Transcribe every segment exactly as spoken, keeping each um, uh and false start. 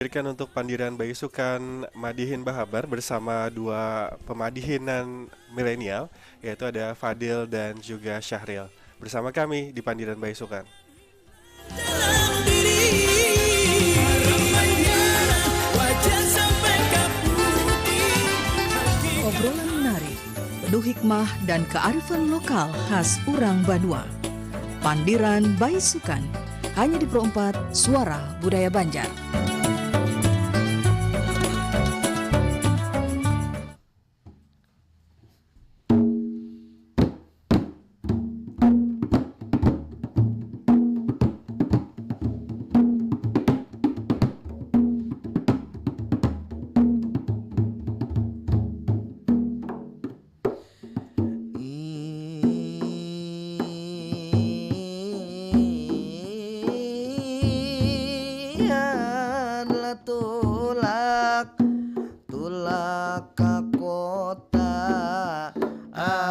Hadirkan untuk pandiran baisukan Madihin Bahabar bersama dua pemadihinan milenial, yaitu ada Fadil dan juga Syahril. Bersama kami di pandiran baisukan. Obrolan menarik, penuh hikmah dan kearifan lokal khas urang banua. Pandiran Baisukan, hanya di Pro empat Suara Budaya Banjar. Ian lah tulak, tulak ka kota. Ah,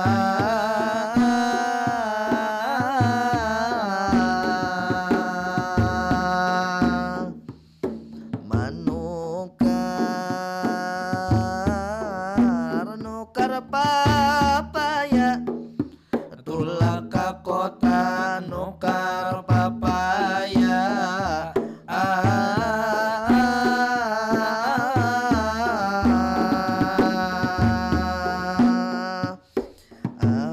manukar, nukar papaya. Tulak ka kota nukar papaya. Ah, ah, ah,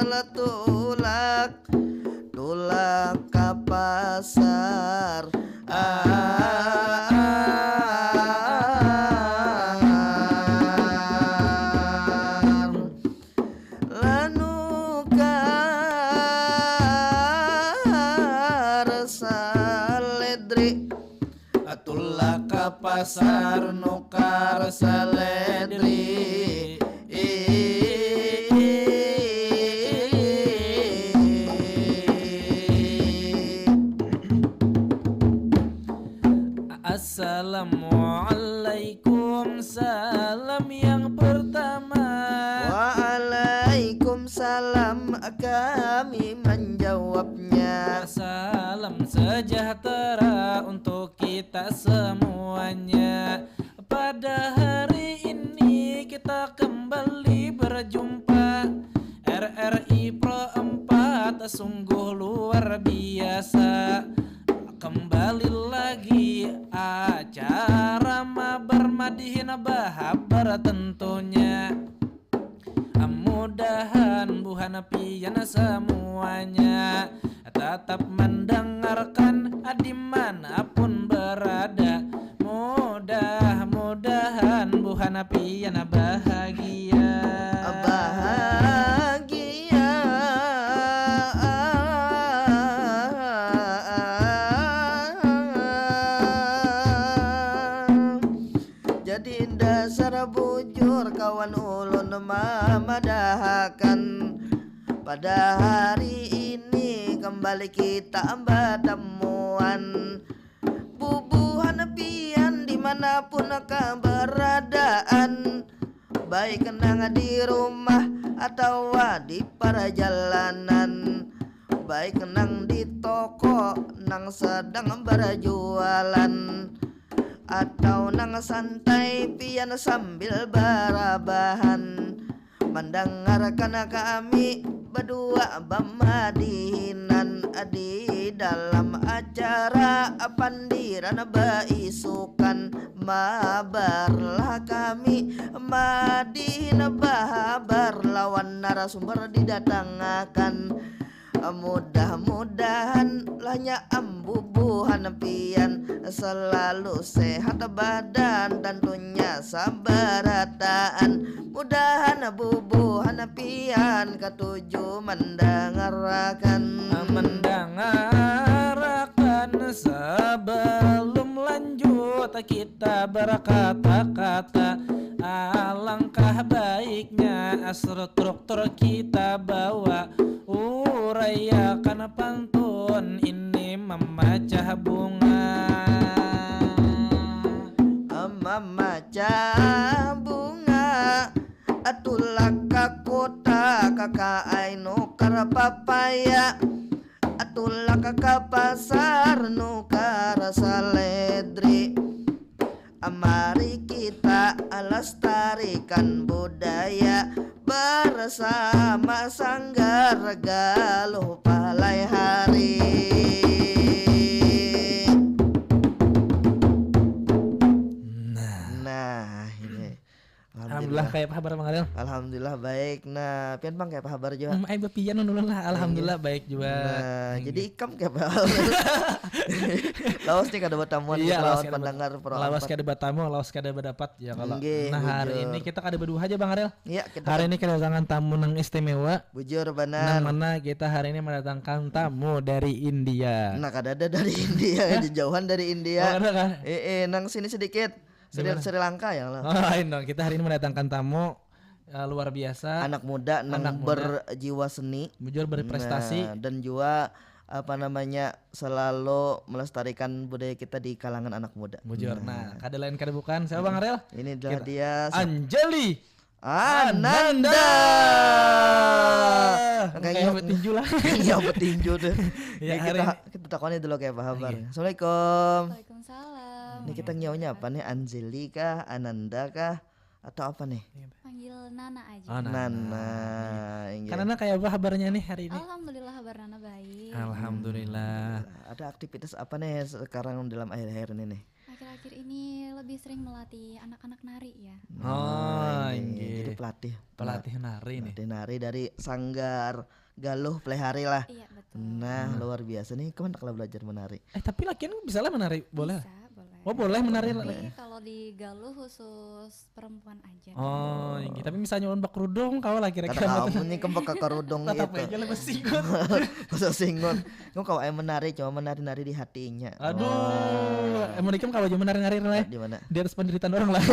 ah, tulak, tulak ka pasar. Ah, ah, ah, ah. Lanukar saledri. Tulak ka pasar nukar saledri. Assalamualaikum, salam yang pertama. Waalaikumsalam, kami menjawabnya. Salam sejahtera untuk kita semuanya. Pada hari ini kita kembali berjumpa. R R I Pro empat sungguh luar biasa. Kembali lagi acara mabar madihin bahabar tentunya. Mudahan buhan pian semuanya tatap mendengarkan dimanapun berada. Mudah-mudahan buhan pian bahagia. Bahagia. Jadi dasar bujur kawan ulun mamadahakan, pada hari ini kembali kita batamuan. Bubuhan pian dimanapun keberadaan, baik nang di rumah atawa di parjalanan, baik nang di toko nang sedang berjualan, atau nang santai pian sambil barabahan. Mandangarkan kami badua bamadihinan di dalam acara pandiran baisukan. Mabarlah kami madihin bahabar lawan narasumber didatangakan. Mudah-mudahan lahnya ambubuhan pian selalu sehat badan, tentunya sabarataan. Mudahan bubuhan pian katuju mandangarakan. Mandangarakan, sebelum lanjut kita berkata-kata, alangkah baiknya struktur kita bawa. Uraiakan pantun ini mamacah bunga. Mamacah bunga. Tulak ka kota, kakaai nukar Paya, tulak ka pasar nukar saledri. Mari kita lestarikan budaya bersama Sanggar Galuh Palai Hari. Nah, Nah, ini. alhamdulillah, kayak apa kabar Bang Ariel? Alhamdulillah baik. Nah, pian pang kayak apa kabar juga? Hmm, ai bapian ulun lah, alhamdulillah baik juga. Nah, jadi ikam kayak apa? Lawas nih kada batamuan Iya, kita lawas lawan kada pendengar Pro lawas empat. Kada batamu, lawas kada badapat ya kalau. Nggih, Nah, hari bujur. Ini kita kada berdua aja Bang Ariel. Iya, kita Hari ini kedatangan tamu nang istimewa. Bujur Nang benar. Mana kita hari ini mendatangkan tamu dari India. Nah, kada ada dari India, jauhan dari India. Oh, ada kah? Eh, eh, nang sini sedikit. Sri, Di mana? Sri Lanka ya lah. Oh, ini dong. Kita hari ini mendatangkan tamu eh, luar biasa. Anak muda nang Anak muda. Berjiwa seni. Bujur berprestasi. Nah, dan juga apa namanya selalu melestarikan budaya kita di kalangan anak muda. Bujur. Nah, kada lain kada bukan. Siapa Bang Ariel? Ini adalah Kita- dia Anjali Ananda. Ananda. Kayaknya Kayak petinju lah. Iya, petinju tuh. Ya, Ya, hari kita kita takoni dulu kayak apa kabar. Assalamualaikum. Waalaikumsalam. Ini kita ngiaunya apa nih? Anjali kah, Ananda kah, atau apa nih? Panggil Nana aja. Oh, Nana. Nana. Inggih. Karena kayak apa kabarnya nih hari ini? Alhamdulillah, kabar Nana baik. Alhamdulillah. Ada aktivitas apa nih sekarang dalam akhir-akhir ini nih? Akhir-akhir ini lebih sering melatih anak-anak nari ya. Oh, Ini, inggih. Jadi pelatih. Pelatih nari nih. Pelatih nari dari Sanggar Galuh Pelihari lah. Iya, betul. Nah, luar biasa nih, kamu tak belajar menari. Eh, tapi lakian bisa lah menari, boleh? Bisa, boleh. Oh, boleh menari. Tapi kalau di Galuh khusus perempuan aja. Oh, inggih. Tapi misalnya ulun bakerudung, kau lah Kata kira-kira. kamu nih kembek ke kerudung Tatap gitu. Aja lah besikut. Khusus singun. Kamu kau yang menari, cuma menari-nari di hatinya. Aduh, emang ikam kawa aja menari-nari lah. Di mana? Di atas penderitaan orang lah.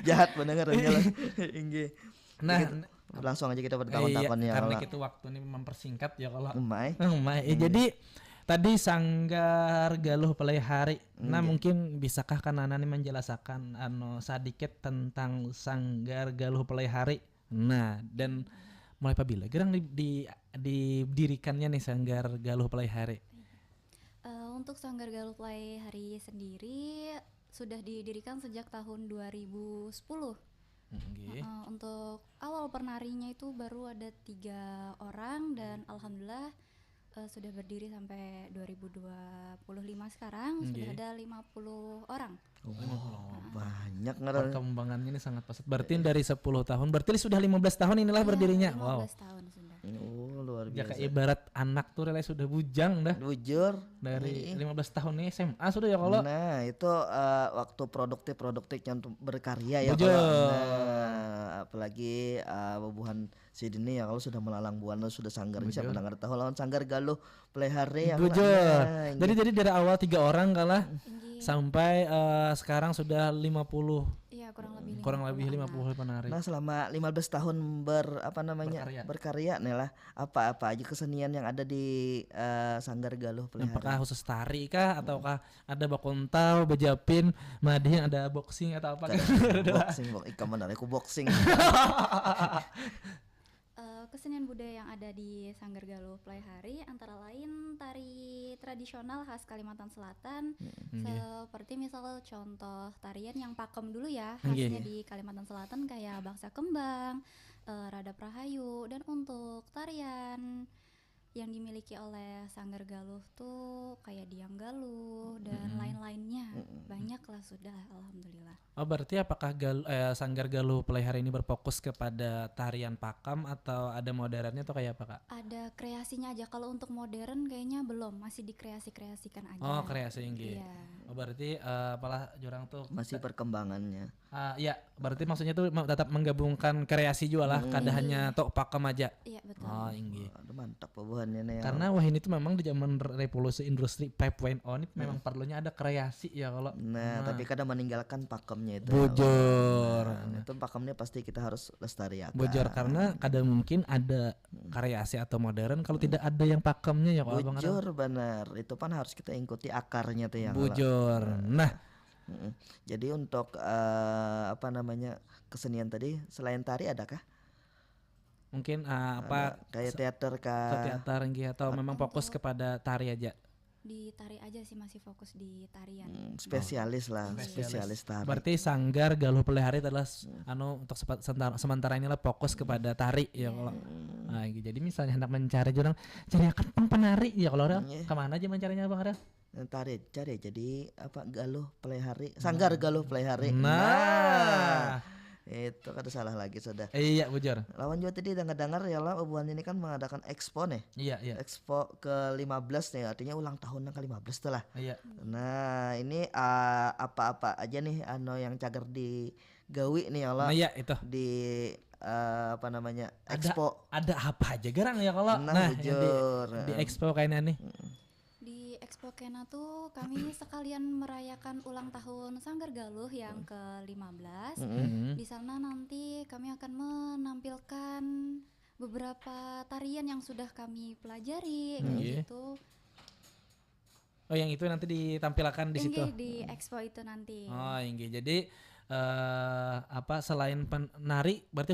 Jahat mendengarnya lah. Inggih. Nah, Dikit, langsung aja kita bertakon-takon iya, ya karena kalau. Kita waktu ini mempersingkat ya kalau. Umai. Umai. Eh, jadi tadi Sanggar Galuh Pelai Hari. Nah, mungkin bisakah Kanana nih menjelaskan anu sedikit tentang Sanggar Galuh Pelai Hari? Nah, dan mulai pabila gerang di, di, didirikannya nih Sanggar Galuh Pelai Hari? Eh, untuk Sanggar Galuh Pelai Hari sendiri sudah didirikan sejak tahun dua ribu sepuluh. Nggih. Eh, untuk awal pernarinya itu baru ada tiga orang dan alhamdulillah eh, sudah berdiri sampai dua ribu dua puluh lima sekarang sudah Nggih. Ada lima puluh orang. Oh, banyak ngaran. Perkembangannya ini sangat pesat. Berarti dari sepuluh tahun, berarti sudah lima belas tahun inilah berdirinya. Iya, Wow. lima belas tahun sudah. Oh, luar Jaka biasa. Ibarat anak tuh relai sudah bujang dah. Bujur. Dari lima belas tahun ini S M A sudah ya kalau. Nah, itu eh, waktu produktif-produktifnya untuk berkarya ya Bujur. kalau. Nah, apalagi eh, bubuhan sidin nih ya kalau sudah melalang buana sudah sanggarnya siapa nang kada tahu lawan Sanggar Galuh Pelai Hari ya kalau. Bujur. Nah, Jadi jadi dari awal tiga orang kalah Inggih. Sampai eh, sekarang sudah lima puluh, Iya, kurang lebih kurang lebih lima lima puluh penari. Nah, selama lima belas tahun ber apa namanya Berkarya. Berkarya nih lah, apa-apa aja kesenian yang ada di eh, Sanggar Galuh Pelai Hari? Apakah khusus tari kah ataukah ada bakuntau, bejapin, mading, ada boxing atau apa? Boxing, box, ikam mana aku boxing. Eh, kesenian budaya yang ada di Sanggar Galuh Pelai Hari antara lain tari tradisional khas Kalimantan Selatan, Nggih. Seperti misal contoh tarian yang pakem dulu ya, Nggih. Khasnya di Kalimantan Selatan kayak bangsa kembang, eh, radap rahayu, dan untuk tarian yang dimiliki oleh Sanggar Galuh tuh kayak Diang Galuh dan lain-lainnya. Banyak lah sudah, alhamdulillah. Oh, berarti apakah Gal- eh, Sanggar Galuh Pelai Hari ini berfokus kepada tarian pakem atau ada modernnya atau kayak apa, Kak? Ada kreasinya aja. Kalau untuk modern kayaknya belum, masih dikreasi-kreasikan aja. Oh, kreasi inggih. Iya. Oh, berarti eh, apalah jurang tuh Masih perkembangannya. Ah, ya, berarti maksudnya tuh ma- tetap menggabungkan kreasi juga lah, kada hanya tok pakem aja. Iya, betul. Oh, inggih. Aduh, mantap bubuhannya nih. Ya. Karena wah ini tuh memang di zaman revolusi industri five point oh ini memang perlunya ada kreasi ya kalau. Nah, tapi kada meninggalkan pakemnya itu. Bujur. Nah, itu pakemnya pasti kita harus lestariakan. Bujur karena kada mungkin ada kreasi atau modern kalau tidak ada yang pakemnya ya kalau Bang Ram. Bujur benar. Itu kan harus kita ikuti akarnya tuh ya. Kalau. Bujur. Nah, Mm-mm. Jadi untuk eh, apa namanya kesenian tadi selain tari adakah? Mungkin uh, apa kayak teater kah? Teater nggih atau memang fokus kepada tari aja? Di tari aja sih, masih fokus di tarian. Hmm, spesialis lah, spesialis, spesialis tari. Berarti Sanggar Galuh Pelihari adalah hmm. anu untuk sementara, sementara inilah fokus hmm. kepada tari ya yeah. kalau. Hmm. Nah, jadi misalnya hendak mencari jurang, cari akan pang penari ya kalau orang yeah. Kemana aja mencarinya bang Ariel? Tari, cari jadi apa Galuh Pelihari, Sanggar Galuh Pelihari. Nah. nah. Itu kada salah lagi sudah. Iya bujur. Lawan juga tadi dengar-dengar ya lah Ubuhan ini kan mengadakan expo nih. Iya iya. Expo ke lima belas nih, artinya ulang tahun yang ke lima belas tuh lah. Iya. Nah ini uh, apa-apa aja nih ano yang cagar di gawi nih ya lah. Nah, iya itu. Di uh, apa namanya expo. Ada, ada apa aja garang ya kalau. Nah, nah bujur. Di, di expo kayaknya nih. Hmm. Di Expo Kena tuh kami sekalian merayakan ulang tahun Sanggar Galuh yang ke lima belas. Mm-hmm. Di sana nanti kami akan menampilkan beberapa tarian yang sudah kami pelajari mm-hmm. kayak gitu. Oh, yang itu nanti ditampilakan di situ. Inggih, di expo itu nanti. Oh, inggih. Jadi uh, apa selain penari berarti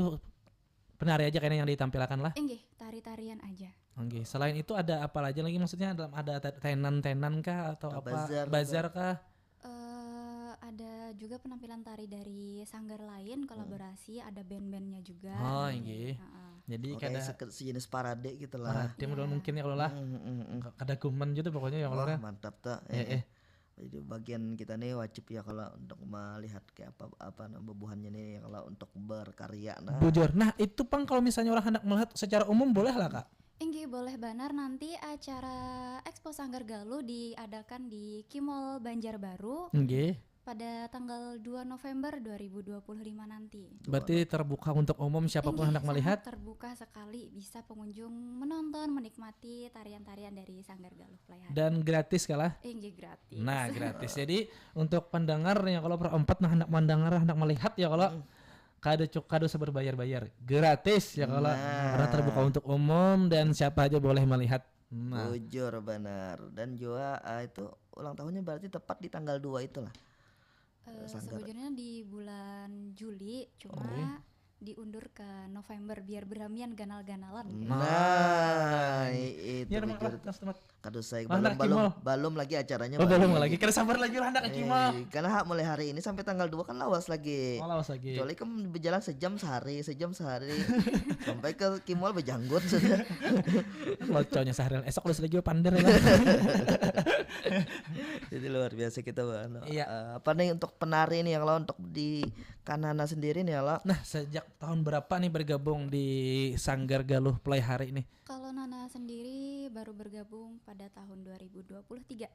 penari aja kayaknya yang ditampilakan lah. Inggih, tari-tarian aja. Oke, okay. Selain itu ada apa aja lagi maksudnya dalam ada tenan-tenan kah atau apa bazar, bazar kah? Uh, ada juga penampilan tari dari sanggar lain kolaborasi hmm. ada band-bandnya juga. Oh, iya. Uh-uh. Jadi okay, ada sejenis parade gitu lah. Parade yeah. mungkin ya kalau lah. Hmm, hmm, hmm. Kada guman gitu pokoknya ya kalau. Wah, mantap tuh. Eh, eh. Jadi bagian kita nih wajib ya kalau untuk melihat kayak apa apa nah, bubuhannya nih kalau untuk berkarya nah. Bujur. Nah, itu pang kalau misalnya orang hendak melihat secara umum boleh lah, Kak? Inggih, boleh banar. Nanti acara Expo Sanggar Galuh diadakan di Kimol Banjarbaru. Inggih. Pada tanggal dua November dua ribu dua puluh lima nanti. Berarti terbuka untuk umum siapapun Inggih, hendak melihat. Terbuka sekali, bisa pengunjung menonton, menikmati tarian-tarian dari Sanggar Galuh. Dan gratis kalah? Inggih gratis. Nah gratis. Jadi untuk pendengar yang kalau perempat nah hendak mendengar, hendak melihat ya kalau hmm. kada cuk kada usah berbayar-bayar, gratis ya kalau nah. Karena terbuka untuk umum dan siapa aja boleh melihat. Nah. Bujur benar. Dan juga uh, itu ulang tahunnya berarti tepat di tanggal dua itulah. Uh, sebujurnya di bulan Juli cuma oh, iya. diundur ke November biar beramian ganal-ganalan. Nah, nah itu pikir. Kada usah balum, balum, balum lagi acaranya. Oh, balum lagi. Kada sabar lagi lah hendak eh, Kimol. Karena hak mulai hari ini sampai tanggal dua kan lawas lagi. Oh, lawas lagi. Kecuali kan berjalan sejam sehari, sejam sehari. Sampai ke Kimol berjanggut sudah. Loconya sehari esok terus lagi pander lah. Jadi luar biasa kita bang. Iya. Uh, apa nih untuk penari nih yang lo untuk di Kanana sendiri nih lo? Nah, sejak tahun berapa nih bergabung di Sanggar Galuh Play Hari nih? Kalau Nana sendiri baru bergabung pada tahun dua ribu dua puluh tiga.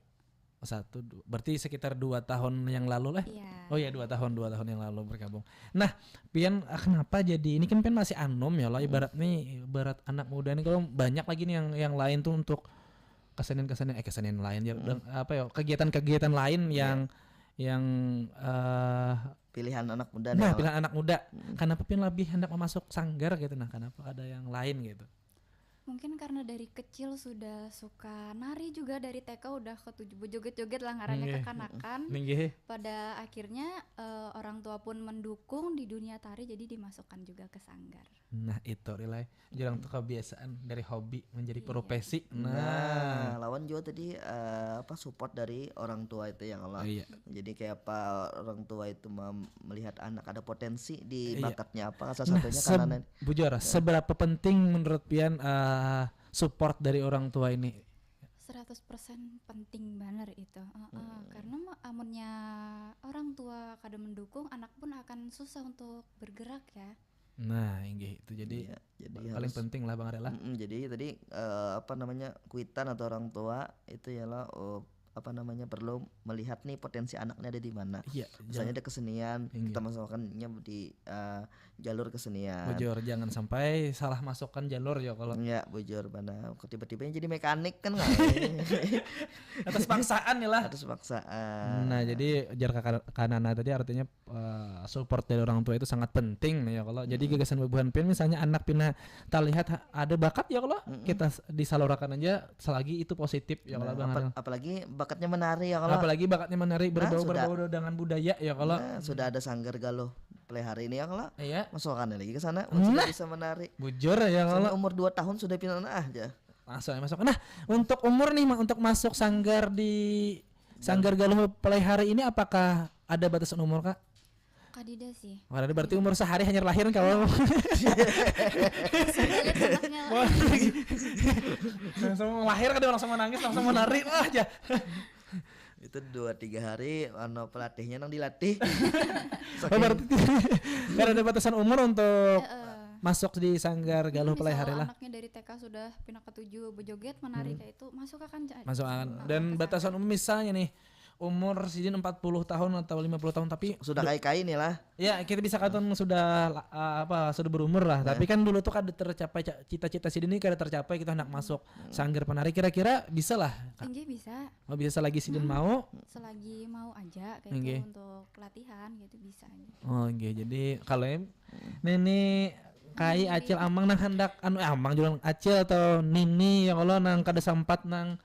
Satu, dua, berarti sekitar dua tahun yang lalu lah. Iya. Oh ya dua tahun dua tahun yang lalu bergabung. Nah, pian ah, kenapa jadi ini kan pian masih anom ya lo. Hmm. Ibarat nih, ibarat anak muda nih kalau banyak lagi nih yang yang lain tuh untuk kesenian-kesenian eh kesenian lain ya hmm. dan, apa ya kegiatan-kegiatan lain iya. yang yeah. yang uh, pilihan anak muda nah, nih. Pilihan anak muda. Hmm. Kenapa pian lebih hendak memasuk sanggar gitu nah? Kenapa ada yang lain gitu? Mungkin karena dari kecil sudah suka nari juga dari T K udah ketuju berjoget-joget lah ngarannya hmm, kekanakan. Nggih. Pada akhirnya uh, orang tua pun mendukung di dunia tari jadi dimasukkan juga ke sanggar. Nah, itu rilai. Jarang tuh kebiasaan dari hobi menjadi iya. profesi. Nah. nah, lawan juga tadi uh, apa support dari orang tua itu yang Allah. Iya. Jadi kayak apa orang tua itu melihat anak ada potensi di iya. bakatnya apa salah satunya nah, karena bujur, nah. Seberapa penting menurut pian uh, support dari orang tua ini? Seratus persen penting banget itu. Uh, uh, hmm. Karena amunnya orang tua kada mendukung, anak pun akan susah untuk bergerak ya. Nah, inggih itu jadi, iya, jadi paling harus, penting lah Bang Arela. Mm, jadi tadi uh, apa namanya kuitan atau orang tua itu ialah uh, apa namanya perlu melihat nih potensi anaknya ada di mana. Iya, misalnya ada kesenian, inggih. Kita masukkannya di uh, jalur kesenian. Bujur, jangan sampai salah masukkan jalur ya kalau. Iya, bujur mana. Tiba-tiba jadi mekanik kan nggak? Atas paksaan nih lah. Atas paksaan. Nah, jadi jar kanana tadi artinya uh, support dari orang tua itu sangat penting ya kalau. Jadi gagasan bubuhan pian misalnya anak pina terlihat ada bakat ya kalau mm-hmm. kita disalurkan aja selagi itu positif ya kalau nah, Bang. Apalagi bakatnya menari ya kalau. Apalagi bakatnya menari berbau nah, berbau dengan budaya ya kalau. Nah, sudah ada sanggar galuh. Pelihara ini ya kalau Iya. Masukkan lagi ke sana, mun sudah Nah. Bisa menari. Bujur ya kalau Umur dua tahun sudah pindah aja. Langsung aja masuk. Nah, untuk umur nih, Ma, untuk masuk sanggar di Sanggar Galuh Pelaihari ini, apakah ada batasan umur, Kak? Kadida sih. Wah, ada, berarti umur sahari hanyar lahir kalau Sudah lihat contohnya lah. Wah, langsung lahir kada langsung menangis, langsung menari lah aja. Itu dua tiga hari anu pelatihnya nang dilatih. Oh, berarti kan ada batasan umur untuk Heeh. Masuk di Sanggar Galuh Misal Pelaihari lah. Anaknya dari T K sudah pindah ketujuh bejoget menari kayak itu, masuk akan aja. Masuk akan. Heeh, Dan ke batasan sana. Umur misalnya nih, umur sidin empat puluh tahun atau lima puluh tahun, tapi Sudah kai-kai nih lah. Ya, kita bisa katakan sudah la- uh, apa, sudah berumur lah. Tapi kan dulu tuh kada tercapai ca- cita-cita sidin ini, kada tercapai, kita hendak masuk sanggar penari, kira-kira bisa lah, Kak? Inggih bisa. Oh, bisa selagi sidin mau. Selagi mau aja kayak Inggih. Itu untuk latihan gitu bisa aja. Oh, nggih. Jadi kalau em- nini kai, acil, amang nang hendak anu, eh, amang juga, acil atau nini ya Allah, nang kada sempat nang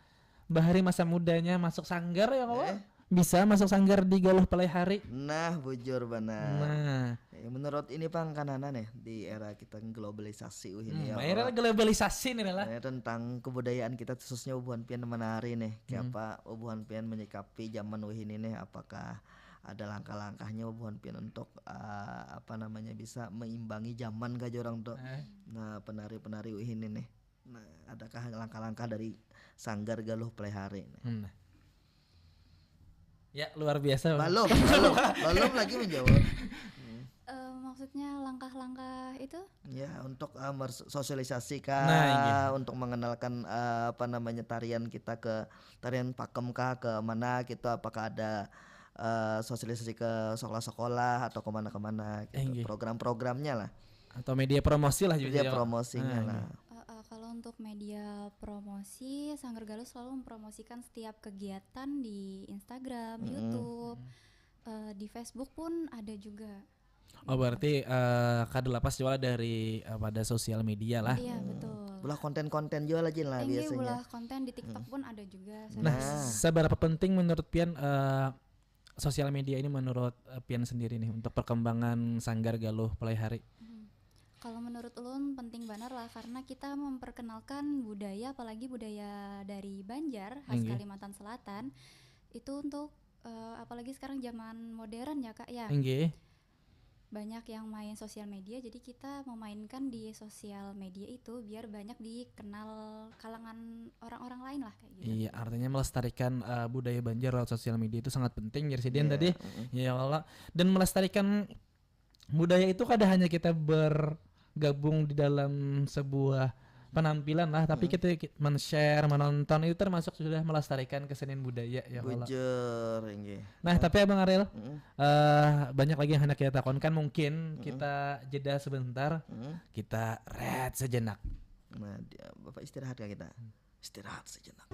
bahari masa mudanya masuk sanggar ya Allah. Eh. Bisa masuk sanggar di Galuh Pelaihari. Nah, bujur banar. Nah, Eh, menurut ini pang kanana nih di era kita globalisasi uh ini hmm, ya. akhirnya Allah. Globalisasi nih lah. Eh, tentang kebudayaan kita khususnya bubuhan pian menari nih. Hmm. Kayak apa bubuhan pian menyikapi zaman wahini nih, apakah ada langkah-langkahnya bubuhan pian untuk eh, apa namanya, bisa meimbangi zaman kah jar urang tuh. Eh. Nah, penari-penari wahini nih. Nah, adakah langkah-langkah dari Sanggar Galuh Pelaihari nih? Hmm. Ya, luar biasa. Belum, belum, belum lagi menjawab. Eh, maksudnya langkah-langkah itu Ya, untuk eh, mers- sosialisasi kah, Nah, iya. Untuk mengenalkan eh, apa namanya, tarian kita ke tarian pakem kah, ke mana gitu, apakah ada eh, sosialisasi ke sekolah-sekolah atau kemana-kemana gitu. Inggih. Program-programnya lah. Atau media promosi lah juga Dia ya. promosinya Ah, lah. iya. Eh, eh, kalau untuk media promosi, Sanggar Galuh selalu mempromosikan setiap kegiatan di Instagram, Mm-mm. YouTube, eh, di Facebook pun ada juga. Oh, berarti eh, kada lepas juga dari eh, pada sosial media lah. Iya, betul. Belah konten-konten juga lah Jin lah Inggih, biasanya. Belah konten di TikTok pun ada juga. Nah, Nah. seberapa penting menurut pian eh, sosial media ini menurut eh, pian sendiri nih untuk perkembangan Sanggar Galuh Pelaihari? Hmm. Kalau menurut ulun penting banar lah, karena kita memperkenalkan budaya, apalagi budaya dari Banjar khas Inggih. Kalimantan Selatan, itu untuk eh, apalagi sekarang zaman modern ya, Kak, ya. Inggih. Banyak yang main sosial media, jadi kita memainkan di sosial media itu biar banyak dikenal kalangan orang-orang lain lah kayak gitu. Iya, artinya melestarikan eh, budaya Banjar lewat sosial media itu sangat penting, jar sidin Iya, tadi. mm-mm. Ya Allah. Dan melestarikan budaya itu kada hanya kita bergabung di dalam sebuah penampilan lah, tapi kita ki- men-share, menonton, itu termasuk sudah melestarikan kesenian budaya ya Allah. Bujur, inggih. Nah, tapi Abang Ariel, Mm-mm. eh, banyak lagi yang hendak kita takonkan, mungkin kita jeda sebentar, Mm-mm. kita rehat sejenak. Nah, dia, Bapak istirahat kah kita? Istirahat sejenak.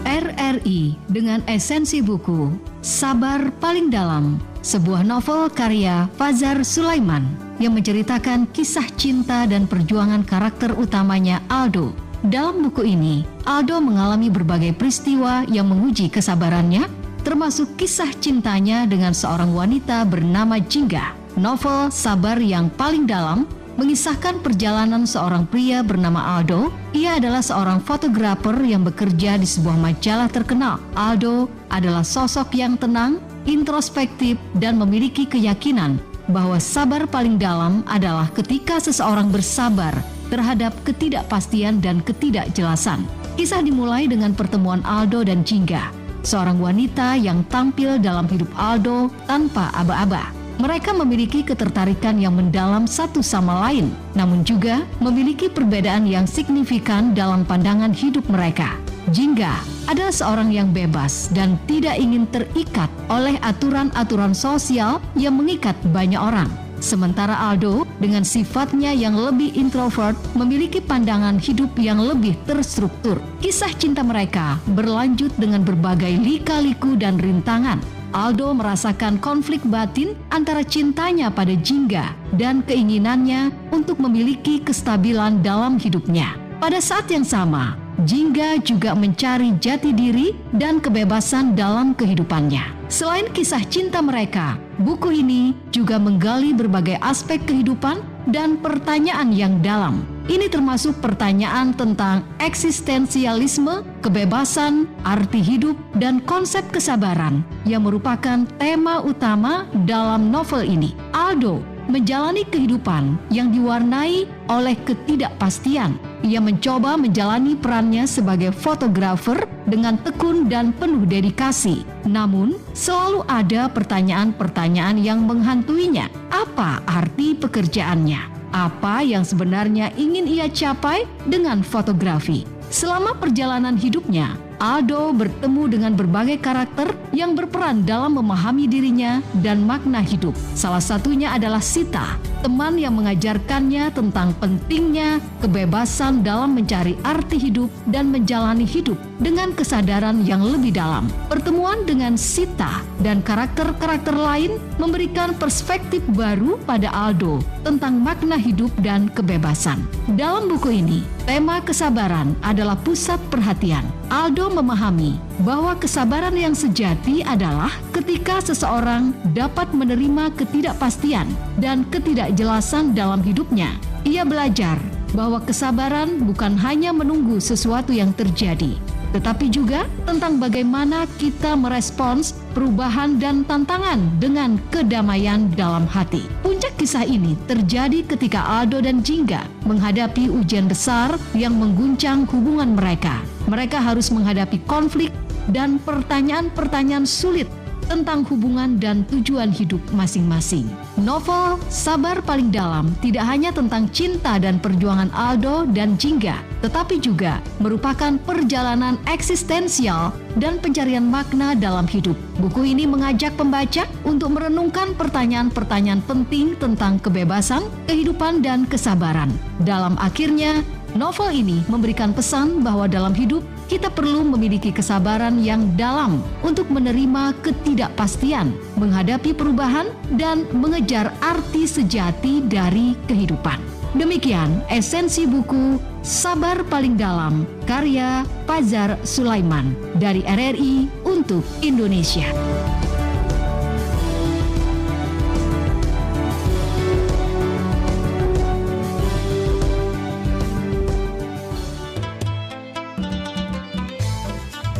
R R I dengan esensi buku Sabar Paling Dalam, sebuah novel karya Fazar Sulaiman yang menceritakan kisah cinta dan perjuangan karakter utamanya, Aldo. Dalam buku ini, Aldo mengalami berbagai peristiwa yang menguji kesabarannya, termasuk kisah cintanya dengan seorang wanita bernama Jingga. Novel Sabar yang Paling Dalam mengisahkan perjalanan seorang pria bernama Aldo. Ia adalah seorang fotografer yang bekerja di sebuah majalah terkenal. Aldo adalah sosok yang tenang, introspektif, dan memiliki keyakinan bahwa sabar paling dalam adalah ketika seseorang bersabar terhadap ketidakpastian dan ketidakjelasan. Kisah dimulai dengan pertemuan Aldo dan Jingga, seorang wanita yang tampil dalam hidup Aldo tanpa aba-aba. Mereka memiliki ketertarikan yang mendalam satu sama lain, namun juga memiliki perbedaan yang signifikan dalam pandangan hidup mereka. Jingga adalah seorang yang bebas dan tidak ingin terikat oleh aturan-aturan sosial yang mengikat banyak orang. Sementara Aldo, dengan sifatnya yang lebih introvert, memiliki pandangan hidup yang lebih terstruktur. Kisah cinta mereka berlanjut dengan berbagai lika-liku dan rintangan. Aldo merasakan konflik batin antara cintanya pada Jingga dan keinginannya untuk memiliki kestabilan dalam hidupnya. Pada saat yang sama, Jingga juga mencari jati diri dan kebebasan dalam kehidupannya. Selain kisah cinta mereka, buku ini juga menggali berbagai aspek kehidupan dan pertanyaan yang dalam. Ini termasuk pertanyaan tentang eksistensialisme, kebebasan, arti hidup, dan konsep kesabaran yang merupakan tema utama dalam novel ini. Aldo menjalani kehidupan yang diwarnai oleh ketidakpastian. Ia mencoba menjalani perannya sebagai fotografer dengan tekun dan penuh dedikasi. Namun, selalu ada pertanyaan-pertanyaan yang menghantuinya. Apa arti pekerjaannya? Apa yang sebenarnya ingin ia capai dengan fotografi? Selama perjalanan hidupnya, Aldo bertemu dengan berbagai karakter yang berperan dalam memahami dirinya dan makna hidup. Salah satunya adalah Sita, teman yang mengajarkannya tentang pentingnya kebebasan dalam mencari arti hidup dan menjalani hidup dengan kesadaran yang lebih dalam. Pertemuan dengan Sita dan karakter-karakter lain memberikan perspektif baru pada Aldo tentang makna hidup dan kebebasan. Dalam buku ini, tema kesabaran adalah pusat perhatian. Aldo memahami bahwa kesabaran yang sejati adalah ketika seseorang dapat menerima ketidakpastian dan ketidakjelasan dalam hidupnya. Ia belajar bahwa kesabaran bukan hanya menunggu sesuatu yang terjadi, tetapi juga tentang bagaimana kita merespons perubahan dan tantangan dengan kedamaian dalam hati. Puncak kisah ini terjadi ketika Aldo dan Jingga menghadapi ujian besar yang mengguncang hubungan mereka. Mereka harus menghadapi konflik dan pertanyaan-pertanyaan sulit tentang hubungan dan tujuan hidup masing-masing. Novel Sabar Paling Dalam tidak hanya tentang cinta dan perjuangan Aldo dan Jingga, tetapi juga merupakan perjalanan eksistensial dan pencarian makna dalam hidup. Buku ini mengajak pembaca untuk merenungkan pertanyaan-pertanyaan penting tentang kebebasan, kehidupan, dan kesabaran. Dalam akhirnya, novel ini memberikan pesan bahwa dalam hidup kita perlu memiliki kesabaran yang dalam untuk menerima ketidakpastian, menghadapi perubahan, dan mengejar arti sejati dari kehidupan. Demikian esensi buku Sabar Paling Dalam karya Fajar Sulaiman dari R R I untuk Indonesia.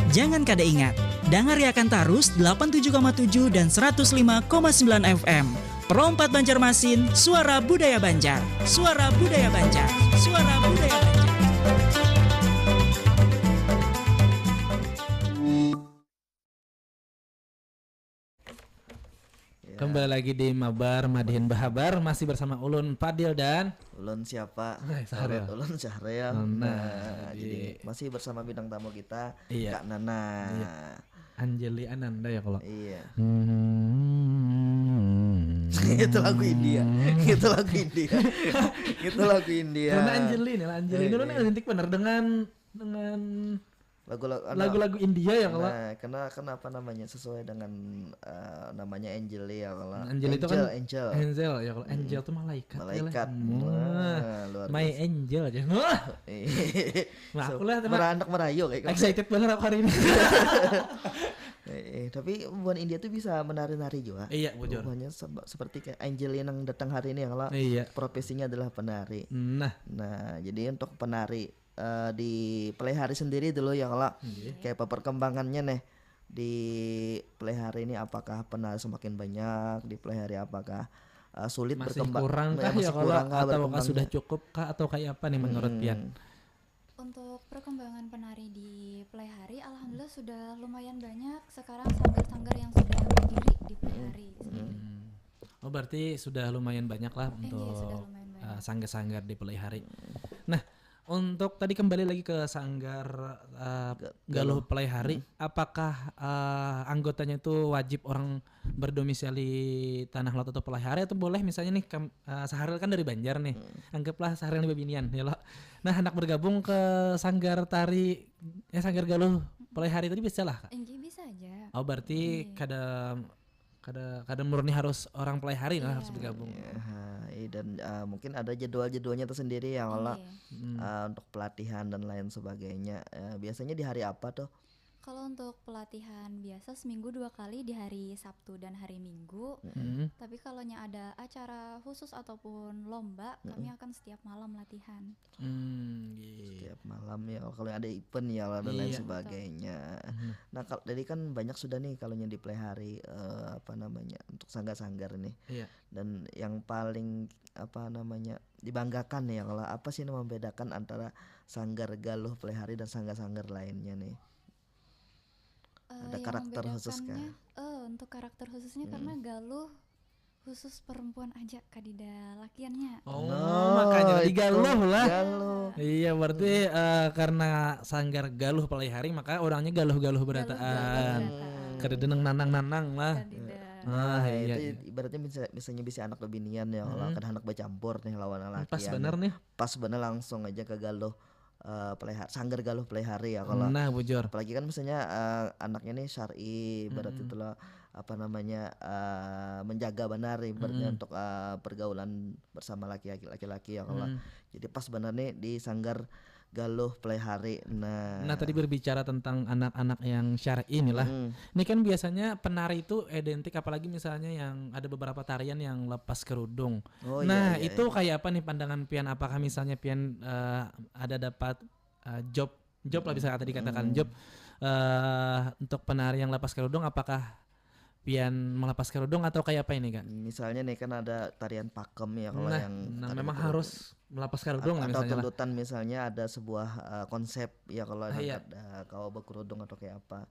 Jangan kada ingat, dangariakan tarus delapan tujuh koma tujuh dan seratus lima koma sembilan F M. Pro empat Banjarmasin, suara budaya Banjar. Suara budaya Banjar. Suara budaya Banjar. Ya. Kembali lagi di Mabar Madihin Bahabar, masih bersama ulun Fadil dan Ulun siapa? Hai, Syahril. Ulun, ulun Syahril. Nah, Nah, jadi jadi- masih bersama bidang tamu kita, Iya. Kak Nana. Iya. Anjeli Ananda ya kalau. Iya. Hmm. Itu lagu India. Itu lagu India. Itu lagu India. Karena Anjeli nih lah, Anjeli Eh, dulu eh. nih identik bener dengan dengan Lagu-lagu anu, lagu-lagu India ya kalau. Nah, kena kenapa namanya sesuai dengan eh, namanya Anjeli ya kalau. Anjeli itu Angel, kan Angel. Angel ya kalau. Angel tuh malaikat. Ya lah. Malaikat. Wah. Wah, luar My biasa. Angel aja. Wah. Eh, Nah, so- aku lah, teman. Meranak merayu kayak gitu. Excited banget aku hari ini. Eh, eh, tapi buan India tuh bisa menari-nari juga. Iya, bujur. Buhannya seba- seperti kayak Anjeli yang datang hari ini ya kalau. Iya. Profesinya adalah penari. Nah, Nah, jadi untuk penari eh, di Pelaihari sendiri dulu ya kalau. Iya. Kayak apa perkembangannya nih di Pelaihari ini, apakah penari semakin banyak di Pelaihari, apakah eh, sulit masih berkembang? kurang Ya, kah masih ya kalau, kurang kah atau berkembangnya? Sudah cukup kah atau kayak apa nih menurut Hmm. Pian? Untuk perkembangan penari di Pelaihari, alhamdulillah sudah lumayan banyak sekarang sanggar-sanggar yang sudah berdiri di Pelaihari sendiri. Hmm. Oh, berarti sudah lumayan banyak lah Eh, iya, untuk sudah lumayan banyak. uh, sanggar-sanggar di Pelaihari. Nah, untuk tadi kembali lagi ke sanggar uh, Ga- Galuh Pelaihari, apakah uh, anggotanya itu wajib orang berdomisili Tanah Lot atau Pelaihari, atau boleh misalnya nih kam, uh, Saharil kan dari Banjar nih. Anggaplah Saharil ini bebinian ya lo. Nah, hendak bergabung ke sanggar tari eh sanggar Galuh Pelaihari tadi bisa lah, Kak? Enggih, bisa aja. Oh, berarti Iya. kada kada kada murni harus orang Pelaihari lah harus Iya. bergabung. Ya, ha, eh, Dan uh, mungkin ada jadwal-jadwalnya tersendiri ya kalau Iya. Hmm. uh, untuk pelatihan dan lain sebagainya. Uh, biasanya di hari apa tuh? Kalau untuk pelatihan biasa seminggu dua kali di hari Sabtu dan hari Minggu. Hmm. Tapi kalau ada acara khusus ataupun lomba, kami akan setiap malam latihan. Hmm, gitu. Setiap malam ya kalau ada event ya dan lain Iya. sebagainya. Mhm. Nah kalau tadi kan banyak sudah nih kalau yang dipelihari eh, apa namanya untuk sanggar-sanggar nih. Iya. Dan yang paling apa namanya dibanggakan ya kalau apa sih yang membedakan antara sanggar Galuh Pelihari dan sanggar-sanggar lainnya nih? Eh, Ada yang karakter khusus kah? membedakannya, eh, untuk karakter khususnya Mm. karena Galuh khusus perempuan aja, kadida lakiannya. Oh, Nah, makanya tadi itu Galuh lah. Galuh. Iya, berarti eh, karena sanggar Galuh Pelihari maka orangnya galuh-galuh berataan. Galuh-galuh berataan. Kadada nang nanang-nanang lah. Kadida. Nah, Nah, iya, itu iya. Ibaratnya bisa misalnya bisa anak bebinian ya kalau Mhm. kada handak bercampur nih lawan laki. Pas bener nih. Pas bener langsung aja ke Galuh eh, Pelihar, sanggar Galuh Pelihari ya kalau Nah, bujur. Apalagi kan misalnya eh, anaknya nih syar'i, berarti Mm-mm. itulah apa namanya eh, menjaga benar ibaratnya Mm-mm. untuk eh, pergaulan bersama laki-laki laki-laki ya kalau. Hmm. Jadi pas benar nih di sanggar Galuh Pelihari. Nah. Nah, tadi berbicara tentang anak-anak yang syar'i inilah. Hmm. Ini kan biasanya penari itu identik apalagi misalnya yang ada beberapa tarian yang lepas kerudung. Oh, Nah, iya, iya, itu iya. Kayak apa nih pandangan pian? Apakah misalnya pian eh, ada dapat eh, job job lah bisa tadi katakan Hmm. job eh untuk penari yang lepas kerudung, apakah pian melepas kerudung atau kayak apa ini, Kak? Misalnya nih kan ada tarian pakem ya kalau Nah, yang nah, tarian memang kerudung. Harus melepas kerudung At- lah atau misalnya lah. Tuntutan misalnya ada sebuah eh, konsep ya kalau Ah, iya. angkat eh, kawa berkerudung atau kayak apa.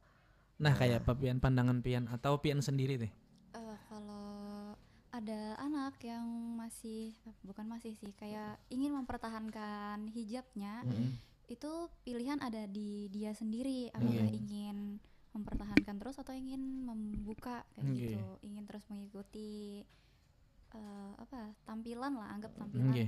Nah, kayak apa pian, pandangan pian atau pian sendiri nih? Eh, kalau ada anak yang masih, bukan masih sih, kayak ingin mempertahankan hijabnya, Mm-mm. itu pilihan ada di dia sendiri. Apakah Iya. Ingin mempertahankan terus atau ingin membuka kayak Oke. Gitu, ingin terus mengikuti eh, apa tampilan lah, anggap tampilan Oke.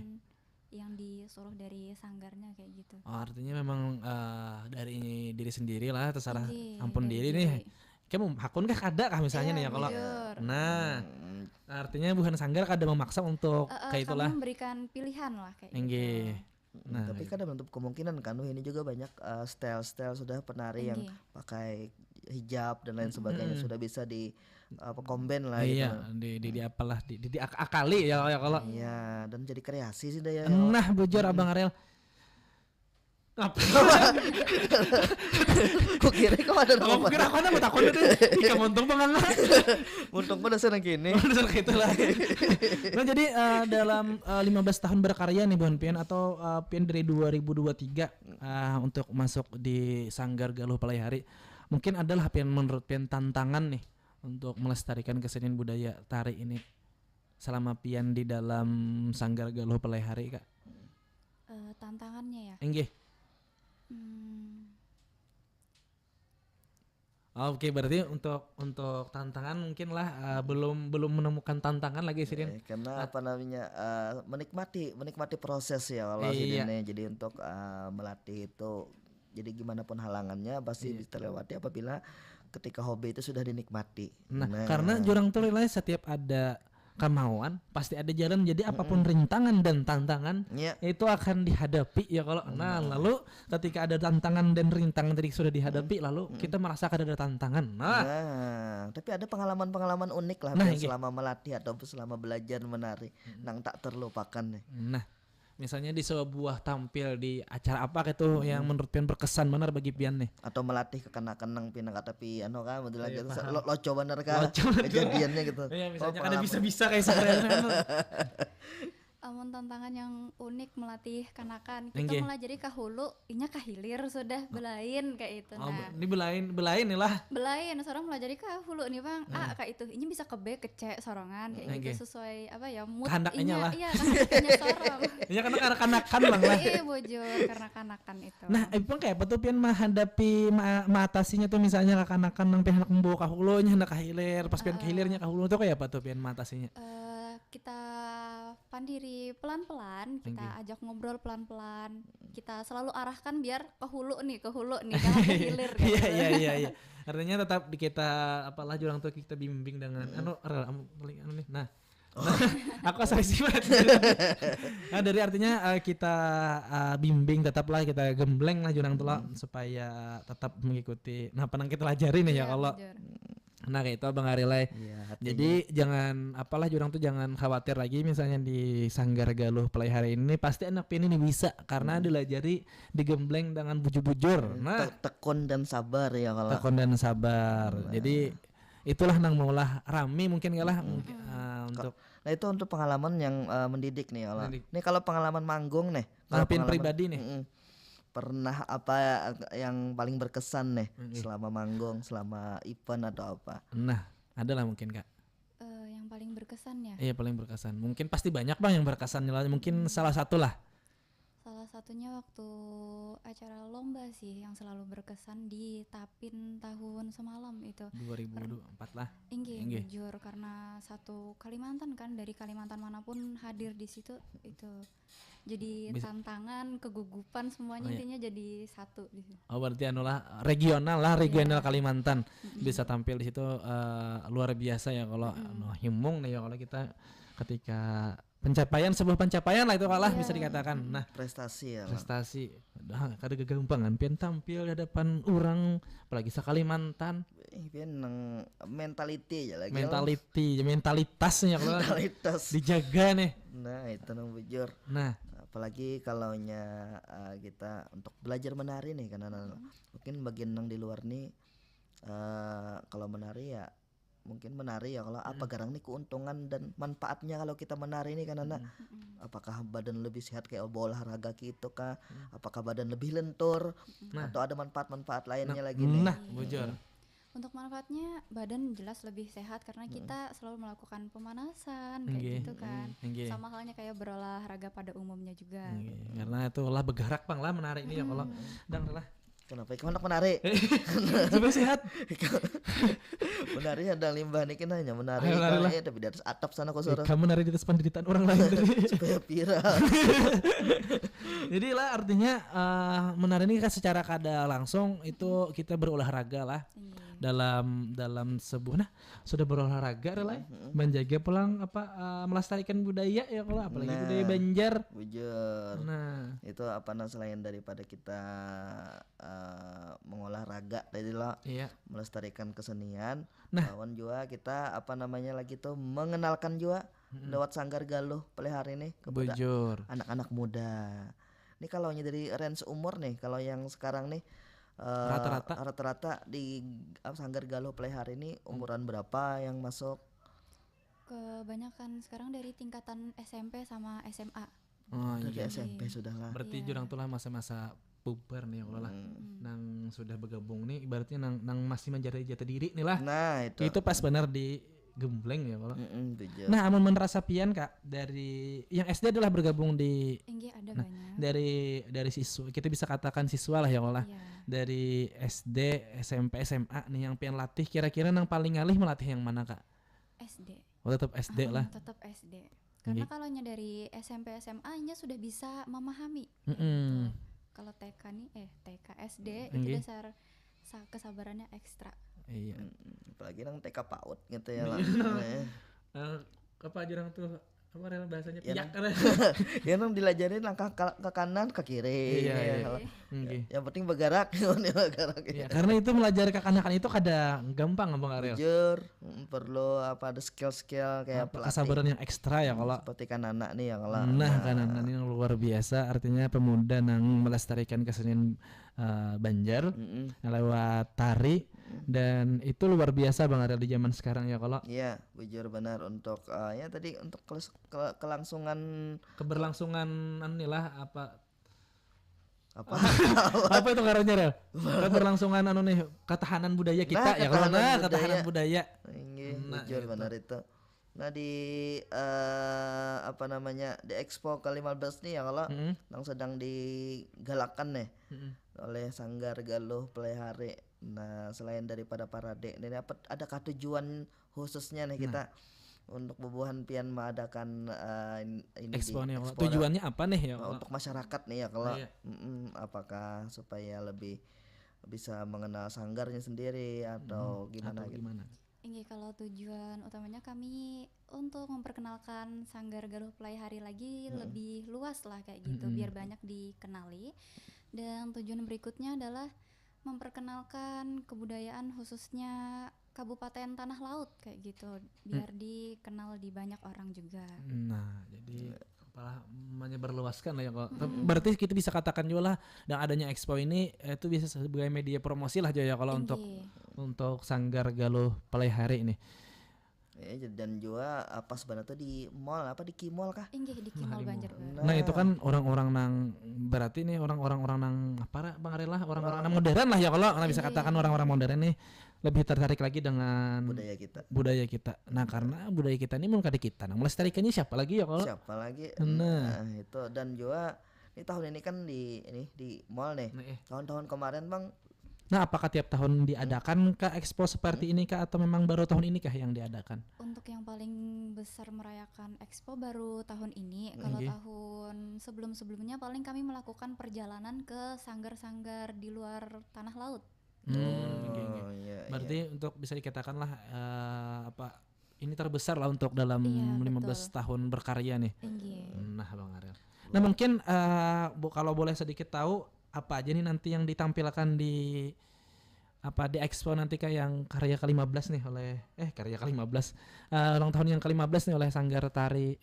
Yang disuruh dari sanggarnya kayak gitu. Oh, artinya memang eh, dari diri sendiri lah, terserah Inggih, ampun dari diri diri. Nih. Kamu hakun kah kada kah misalnya Iya, nih ya kalau bujur. Nah, Hmm, artinya bukan sanggar kada memaksa untuk Eh, eh, kayak itulah. Kami memberikan pilihan lah kayak Inggih. Gitu. Nah, tapi kada menutup kemungkinan kan ini juga banyak uh, style-style sudah penari yang Inggih. Pakai hijab dan lain sebagainya Mm-mm. Sudah bisa di apa combine lah Iya, gitu. Di, di, di apalah di, di, di akali ya ya kalau. Iya, dan jadi kreasi sih dah ya. Nah, bujur Abang Ariel. Apa? Kukira kau ada Kalau apa? Kira aku ada mau takut itu. Ih, kamu untung banget lah. Untung pada senang kini. Dasar gitu lah. Nah, jadi eh, dalam eh, lima belas tahun berkarya nih Buhan Pian atau eh, Pian dari dua ribu dua tiga eh, untuk masuk di Sanggar Galuh Palai Hari. Mungkin adalah Pian menurut Pian tantangan nih untuk melestarikan kesenian budaya tari ini selama Pian di dalam Sanggar Galuh Palai Hari, Kak. Eh, tantangannya ya. Inggih. Hmm, Oke, berarti untuk untuk tantangan mungkin lah eh, belum belum menemukan tantangan lagi sih, Din. Eh, karena apa namanya eh, menikmati menikmati proses ya kalau Iya. Sidin nih. Jadi untuk eh, melatih itu jadi gimana pun halangannya pasti Iya. Bisa terlewati apabila ketika hobi itu sudah dinikmati. Nah, karena jurang tuh nilai setiap ada kemauan pasti ada jalan. Jadi apapun rintangan dan tantangan Ya, itu akan dihadapi ya kalau nah lalu ketika ada tantangan dan rintangan tadi sudah dihadapi lalu kita merasa kada ada tantangan nah Nah, tapi ada pengalaman-pengalaman unik lah Nah, Pian inggih. Selama melatih atau selama belajar menari nang tak terlupakan nih. nah misalnya di sebuah tampil di acara apa gitu yang menurut pian berkesan benar bagi pian nih Atau melatih kekanakan nang pinang kata pi anu kan betul lagi Iya, terus paham. lo, loco bener kan Loco bener. Kejadiannya gitu. ya Oh, misalnya kada pengalaman. Bisa-bisa kayak sekarang amun tantangan yang unik melatih kanakan, kita Inggih. Melajari ke hulu, inya ke hilir sudah belain kayak itu. Oh, Nah, ini belain belain nih lah belain seorang melajari ke hulu nih bang, ah kayak itu, ini bisa ke B ke C sorongan kayak Inggih. Gitu sesuai apa ya mood Kehendaknya inya, lah. Iya kehendaknya seorang. Ya karena kanakan bang lah Iya bujur karena kanakan itu. Nah, Ipang kayak apa tuh pian menghadapi ma- mengatasinya tuh misalnya kakanakan nang pian hendak membawa ke hulu, nya hendak ke hilir, pas pian ke hilirnya ke hulu tuh kayak apa tuh pian mengatasinya? Eh, kita pandiri pelan-pelan, kita Oke. Ajak ngobrol pelan-pelan, kita selalu arahkan biar ke hulu nih, ke hulu nih, jangan ke hilir. Iya iya iya iya. Artinya tetap di kita apalah jurang tuh kita bimbing dengan anu er, am- paling anu nih. Nah, Aku asa risih banget. Nah, dari artinya, eh, kita, eh, bimbing tetap lah, kita gembleng lah jurang tu lah, supaya tetap mengikuti nah apa nang kita lajari nih ya. Iya, kalau bujur. Nah, kayak itu Abang Ari lah. Iya, artinya. Jadi jangan apalah jurang tuh, jangan khawatir lagi misalnya di Sanggar Galuh Pelaihari ini pasti anak pian ini bisa karena dilajari, digembleng dengan bujur-bujur. Hmm, nah, te-, tekun dan sabar ya kalau. Tekun dan sabar. Nah. Jadi itulah nang maulah rami mungkin kalah, mungkin, eh, untuk. Nah, itu untuk pengalaman yang, eh, mendidik nih kalau. Mendidik. Nih kalau pengalaman manggung nih. Kalau pengalaman pribadi nih. Mm-mm. Pernah apa yang paling berkesan nih selama manggung, selama event atau apa? Nah, ada lah mungkin, Kak. Eh, yang paling berkesan ya? Iya, paling berkesan. Mungkin pasti banyak, Bang, yang berkesan lah. Mungkin salah satu lah. Salah satunya waktu acara lomba sih yang selalu berkesan di Tapin tahun semalam itu. Dua ribu dua puluh empat lah. Inggih, inggih. Bujur, karena satu Kalimantan kan, dari Kalimantan manapun hadir di situ itu. Jadi bisa tantangan, kegugupan, semuanya. Oh, iya. Intinya jadi satu di sini. Oh, berarti anu lah, regional lah, regional Kalimantan. Mm-mm. Bisa tampil di situ, eh, luar biasa ya kalau anu, himung nih ya kalau kita ketika pencapaian, sebuah pencapaian lah itu kalah bisa dikatakan. Nah, prestasi ya. Prestasi. Dah, kada gagampangan pian tampil di hadapan orang, apalagi sa-Kalimantan. Eh, pian nang mentality aja lagi. Mentality, mentalitasnya kalau mentalitas dijaga nih. Nah, itu nang bujur. Nah, apalagi kalau nya, eh, kita untuk belajar menari nih, karena mungkin bagian nang di luar nih, eh, kalau menari ya mungkin menari ya kalau apa garang nih keuntungan dan manfaatnya kalau kita menari nih kan anak. Mm-mm. Apakah badan lebih sehat kayak berolahraga gitu kah? Apakah badan lebih lentur? Nah. Atau ada manfaat-manfaat lainnya lagi nih? Nah, bujur. Untuk manfaatnya badan jelas lebih sehat karena kita selalu melakukan pemanasan kayak gitu kan. Inggih. Sama halnya kayak berolahraga pada umumnya juga. Inggih. Karena itu lah bergerak pang lah menari nih ya kalau dang lah. Kenapa ikam handak menari? Supaya sehat. Menari ada limbah ni kena hanya menari. Ayo, menari lah. Eh, tapi di atas atap sana kau suruh. Kamu menari di atas penderitaan orang lain tadi. Supaya viral. Jadi lah artinya, eh, menari ini kan secara kada langsung itu kita berolahraga lah. Iya. Dalam, dalam sebuah, nah, sudah berolahraga lah, menjaga pulang apa, eh, melestarikan budaya ya kalau apalagi budaya Banjar. Bujur. Nah, itu apa nah selain daripada kita eh, mengolah raga tadi lo, iya, melestarikan kesenian. Nah, lawan jua kita apa namanya lagi tuh mengenalkan jua lewat Sanggar Galuh Pelihari nih kepada anak-anak muda. Ini kalau dari range umur nih, kalau yang sekarang nih, eh, rata-rata, rata-rata di, eh, Sanggar Galuh Pelihari ini umuran berapa yang masuk? Kebanyakan sekarang dari tingkatan S M P sama S M A. Oh, iya. Dari S M P sudah lah. Berarti jurang tuh lah masa-masa puber nih, kalau lah. Nang sudah bergabung nih, ibaratnya nang, nang masih mencari jati diri nih lah. Nah, itu. Itu pas benar di gembleng ya, kalau. Nah, amun menurut pian, Kak, dari yang S D adalah bergabung di. Inggih, ada banyak. Dari, dari siswa, kita bisa katakan siswa lah ya, kalau lah. Iya. Dari S D, S M P, S M A nih yang pian latih, kira-kira nang paling ngalih melatih yang mana, Kak? S D. Oh, tetap S D lah. Tetap S D. Karena kalau nya dari S M P, S M A nya sudah bisa memahami. Kalau T K nih, eh, T K, S D itu dasar sa-, kesabarannya ekstra. Iya. Apalagi nang T K paut gitu ya lah. Eh, apa aja orang tuh, apa rel bahasanya, piak kan? Ya, nang dilajarin langkah ke, ke kanan, ke kiri. Iya, iya. Kalau yang penting bergerak, bergerak. Iya, karena itu melajari kekanakan itu kada gampang, Abang Ariel. Bujur, perlu apa, ada skill-skill kayak apa, pelatih. Kesabaran yang ekstra ya, kalau. Seperti Kanana nih ya, kalau. Nah, Kanana ini yang luar biasa, artinya pemuda nang melestarikan kesenian, eh, Banjar lewat tari, dan itu luar biasa, Bang Ariel, di zaman sekarang ya, kalau. Iya, bujur benar untuk, eh, ya tadi untuk keles-, ke-, kelangsungan, keberlangsungan anu nih lah, apa, apa? Apa itu ngarannya, Rel? Keberlangsungan anu nih, ketahanan budaya kita ya, kalau. Nah, ketahanan budaya. Inggih, bujur benar itu. Nah, di, eh, apa namanya, di Expo ke lima belas nih ya, kalau nang sedang digalakan nih oleh Sanggar Galuh Pelihari. Nah, selain daripada parade, ini apa, adakah tujuan khususnya nih kita untuk bubuhan pian mengadakan, eh, in-, ini Expo di nih, Expo tujuannya apa nih ya, untuk masyarakat nih ya, kalau, apakah supaya lebih bisa mengenal sanggarnya sendiri atau gimana gitu? Gimana? Inggih, kalau tujuan utamanya kami untuk memperkenalkan Sanggar Galuh Pelaihari lagi Mm-mm. lebih luas lah kayak gitu, Mm-mm. biar banyak dikenali. Dan tujuan berikutnya adalah memperkenalkan kebudayaan khususnya Kabupaten Tanah Laut kayak gitu, biar dikenal di banyak orang juga. Nah, jadi apalah, menyebarluaskan lah ya kalau. Mm-mm. Berarti kita bisa katakan juga lah, dengan adanya expo ini, eh, itu bisa sebagai media promosi lah, Jo, ya, kalau untuk Inggih. untuk Sanggar Galuh Pelaihari nih. Eh, dan juga apa sebenarnya tuh di mall apa di Kimall kah? Inggih, di Kimall Harimau. Banjarbaru. Nah, itu kan orang-orang nang, berarti nih orang-orang orang nang apa, Bang Aril, lah, orang-orang nang modern lah ya kalau, nah, bisa Iya. katakan orang-orang modern nih lebih tertarik lagi dengan Budaya kita. budaya kita. Nah, karena budaya kita ini mun kada kita nang melestarikannya, siapa lagi ya kalau? Siapa lagi? Nah. Nah, itu dan juga ini tahun ini kan di ini di mall nih. Nah, eh. Tahun-tahun kemarin, Bang, Nah, apakah tiap tahun diadakan kah expo seperti ini kah, atau memang baru tahun ini kah yang diadakan? Untuk yang paling besar merayakan expo baru tahun ini. Kalau Inggih. Tahun sebelum-sebelumnya paling kami melakukan perjalanan ke sanggar-sanggar di luar Tanah Laut. Hmm, inggih, inggih. Oh, iya, Berarti untuk bisa dikatakan lah, eh, apa, ini terbesar lah untuk dalam Iya, lima belas betul. tahun berkarya nih. Inggih. Nah, Bang Aril. Nah, mungkin, eh, bu, kalau boleh sedikit tahu, apa aja nih nanti yang ditampilkan di apa, di expo nanti, kah, yang karya ke lima belas nih oleh, eh, karya ke lima belas, eh, ulang tahun yang ke lima belas nih oleh Sanggar Tari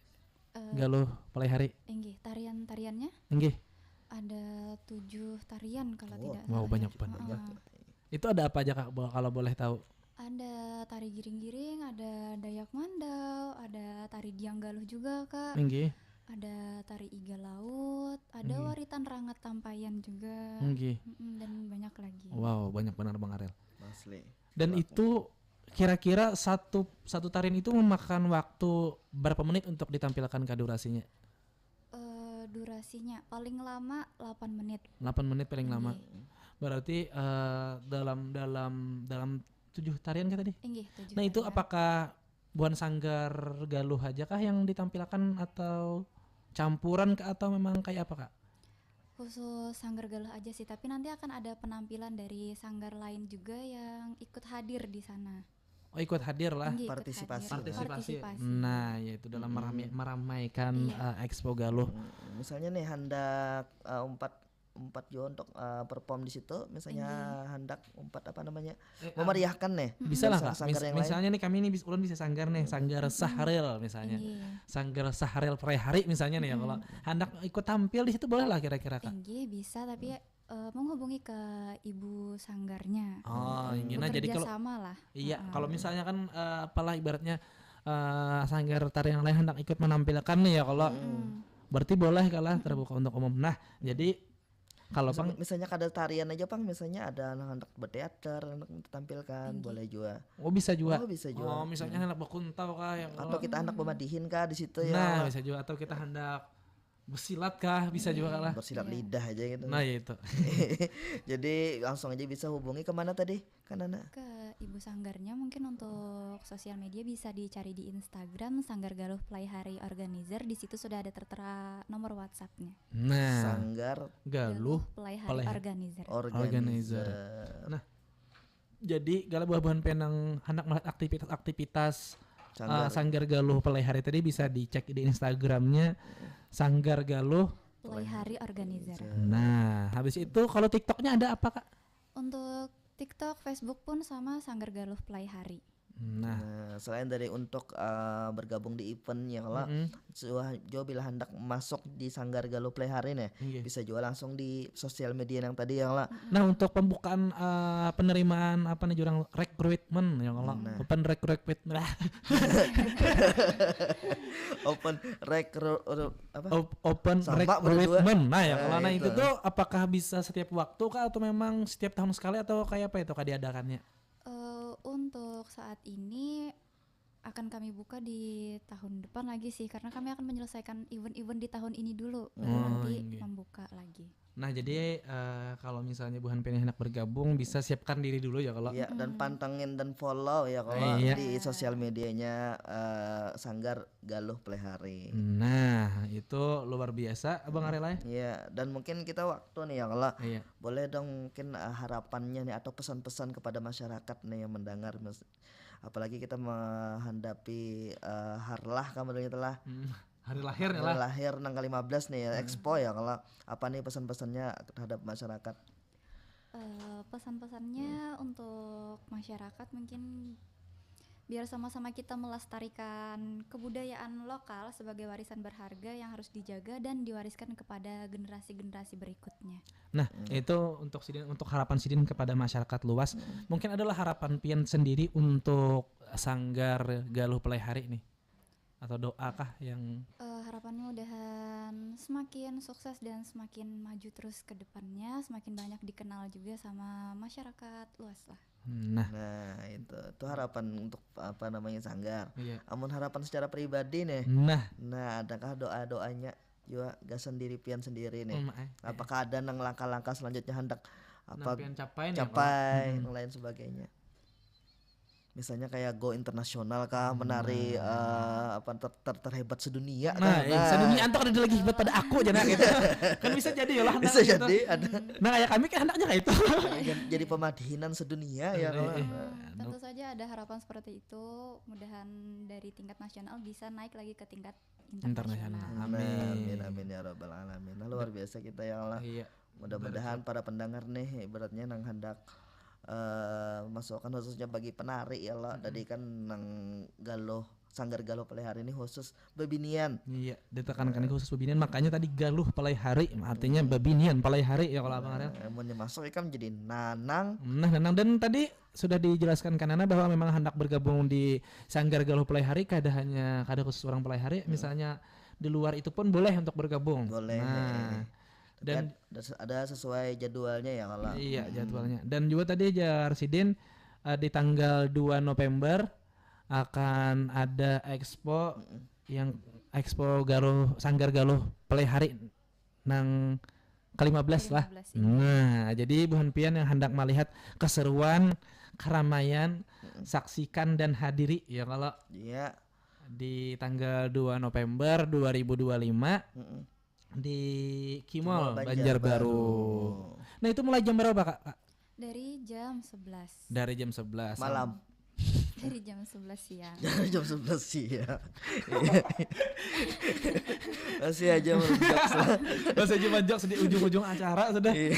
Eh, Galuh Pelaihari. Inggih, tarian-tariannya Inggih. Ada tujuh tarian kalau Wow. tidak Wow, salah. banyak banget. Heeh. Itu ada apa aja, Kak, bo-, kalau boleh tahu? Ada tari giring-giring, ada Dayak Mandau, ada tari Diang Galuh juga, Kak. Inggih. Ada tari Iga Laut, ada Inggih. Waritan Rangat Tampayan juga. Inggih. Mm-mm, dan banyak lagi. Wow, banyak benar, Bang Aril. Asli. Dan Laku. Itu kira-kira satu satu tarian itu memakan waktu berapa menit untuk ditampilkan, kah, durasinya? Eh, durasinya paling lama delapan menit. Delapan menit paling lama. Inggih. Berarti, eh, dalam dalam dalam tujuh tarian, kah, tadi? Inggih, tujuh Nah, itu tarian. Apakah buhan Sanggar Galuh aja, kah, yang ditampilkan atau campuran, kah, atau memang kayak apa, Kak? Khusus Sanggar Galuh aja sih, tapi nanti akan ada penampilan dari sanggar lain juga yang ikut hadir di sana. Oh, ikut hadir lah. Inggih, ikut Partisipasi hadir. Partisipasi. Partisipasi. Nah, ya itu dalam Mm-mm. merame- meramaikan, Iya. eh, Expo Galuh. Mm, misalnya nih, handak eh, umpat umpat jua untuk eh, perform di situ, misalnya Inggih. Handak umpat apa namanya, Eh, memeriahkan nih. Bisa lah, Sa- Kak. sanggar Mis- yang lain. Misalnya nih, kami nih bis- ulun bisa sanggar nih, Sanggar Sahril misalnya. Inggih. Sanggar Sahril Peraihari misalnya nih ya, kalau handak ikut tampil di situ, boleh lah kira-kira, Kak. Inggih, bisa, tapi eh, menghubungi ke ibu sanggarnya. Oh, inggih. Nah, jadi Bekerja kalau sama lah. Iya, Heeh. kalau misalnya kan, eh, apalah ibaratnya, eh, sanggar tari yang lain hendak ikut menampilkan nih ya, kalau Hmm. berarti boleh kalah terbuka untuk umum. Nah, jadi kalau Misal- pang misalnya kada tarian aja, Pang, misalnya ada anak-anak berteater, anak tampilkan, Inggih. Boleh juga. Oh, bisa juga. Oh, bisa juga. Oh, misalnya anak bakuntau kah yang Atau kita anak pemadihin kah di situ ya? Nah, bisa juga, atau kita hendak bersilat kah, bisa juga lah. Bersilat Iya. lidah aja gitu. Nah, ya itu. Jadi langsung aja bisa hubungi kemana tadi, Kak Nana? Ke ibu sanggarnya mungkin. Untuk sosial media bisa dicari di Instagram Sanggar Galuh Pelaihari Organizer. Di situ sudah ada tertera nomor WhatsApp-nya. Nah, Sanggar Galuh Pelaihari Pelaihari Organizer. Organizer. Organizer. Nah, jadi kalau buah-buahan penang hendak melihat aktivitas-aktivitas, Sanggar. eh, Sanggar Galuh Pelaihari tadi, bisa dicek di Instagramnya Sanggar Galuh. Pelaihari Organizer. Nah, habis itu kalau TikToknya ada apa, Kak? Untuk TikTok, Facebook pun sama Sanggar Galuh Pelaihari. Nah, Nah, selain dari untuk eh, bergabung di event ya, kalau Mm-mm. suah jo bila hendak masuk di Sanggar Galuh Pelaihari nih, Inggih. Bisa juga langsung di sosial media yang tadi ya, kalau Nah, untuk pembukaan, eh, penerimaan apa nih, jurang recruitment ya, kalau Nah. open recruitment. Open recruit apa? Op- open Sama berdua. recruitment. Nah, ya, Nah, kalau nah itu. Itu tuh apakah bisa setiap waktu kah, atau memang setiap tahun sekali, atau kayak apa itu, Kak, diadakannya? Eh, untuk saat ini akan kami buka di tahun depan lagi sih, karena kami akan menyelesaikan event-event di tahun ini dulu, baru Oh, nanti inggih. Membuka lagi. Nah, jadi, eh, kalau misalnya buhan pengen hendak bergabung, bisa siapkan diri dulu ya, kalau. Iya, dan pantengin dan follow ya, kalau Iya. di sosial medianya eh, Sanggar Galuh Pelaihari. Nah, itu luar biasa, Abang Aril, ya. Iya, dan mungkin kita waktu nih ya, kalau Iya. Boleh dong mungkin eh, harapannya nih atau pesan-pesan kepada masyarakat nih yang mendengar, Mas. Apalagi kita menghadapi uh, harlah kah modelnya telah Hmm, hari lahir nih hari lah. lahir nang ke lima belas nih ya, expo ya. Kalau apa nih pesan-pesannya terhadap masyarakat? Eh, pesan-pesannya untuk masyarakat mungkin biar sama-sama kita melestarikan kebudayaan lokal sebagai warisan berharga yang harus dijaga dan diwariskan kepada generasi-generasi berikutnya. Nah, itu untuk sidin, untuk harapan sidin kepada masyarakat luas. Mungkin adalah harapan pian sendiri untuk Sanggar Galuh Pelaihari nih, atau doa kah yang Eh, harapannya mudahan semakin sukses dan semakin maju terus ke depannya, semakin banyak dikenal juga sama masyarakat luas lah. Nah, Nah, itu itu harapan untuk apa namanya, sanggar. Iya. Amun harapan secara pribadi nih, Nah, nah, adakah doa-doanya juga gasan diri pian sendiri nih? Em, eh, Apakah ada nang langkah-langkah selanjutnya hendak apa Nang pian capai nih, capai, dan lain sebagainya? Misalnya kayak go internasional kah, menari eh, apa ter, ter- terhebat sedunia Nah, kah? eh, sedunia antok ada lagi hebat pada aku jana gitu. Kan bisa jadi ya lah. Bisa Nah, gitu. Jadi ada. Nah, kayak kami kayak hendaknya kayak itu. Jadi, jadi pemadihinan sedunia ya Eh, kalau eh. Hmm, tentu saja ada harapan seperti itu. Mudahan dari tingkat nasional bisa naik lagi ke tingkat Internasional. internasional. Nah, Amin. amin amin ya rabbal alamin. Nah, luar biasa kita ya Allah. Iya. Mudah-mudahan para pendengar nih ibaratnya nang hendak eh, masukan khususnya bagi penari ya Allah. Tadi kan nang galuh, sanggar galuh pelaihari ini khusus bebinian. Iya, ditekankan khusus bebinian, makanya tadi galuh pelaihari, artinya bebinian pelaihari ya kalau abang Ariel. Eh, mun masuk ikam jadi nanang. Nah, Nanang, dan tadi sudah dijelaskan Kanana bahwa memang hendak bergabung di Sanggar Galuh Pelaihari, kada hanya kada khusus orang pelaihari, misalnya di luar itu pun boleh untuk bergabung. Boleh. Nah, dan Ada, ada sesuai jadwalnya ya kalau. Iya, jadwalnya. Dan juga tadi jar sidin eh, di tanggal dua November akan ada expo yang expo Galuh, Sanggar Galuh Pelaihari nang ke lima belas lah. Ke lima belas, iya. Nah, jadi buhan pian yang hendak melihat keseruan, keramaian, saksikan dan hadiri ya kalau Iya. di tanggal dua November dua ribu dua puluh lima Mm-mm. di Kimol Kimol Banjarbaru. Nah, itu mulai jam berapa, Kak? Kak? Dari jam sebelas. Dari jam sebelas Malam. Dari jam sebelas siang. Jam sebelas siang. Masih aja menunjuk. Bahasa Jumat jokes di ujung-ujung acara sudah. Iya.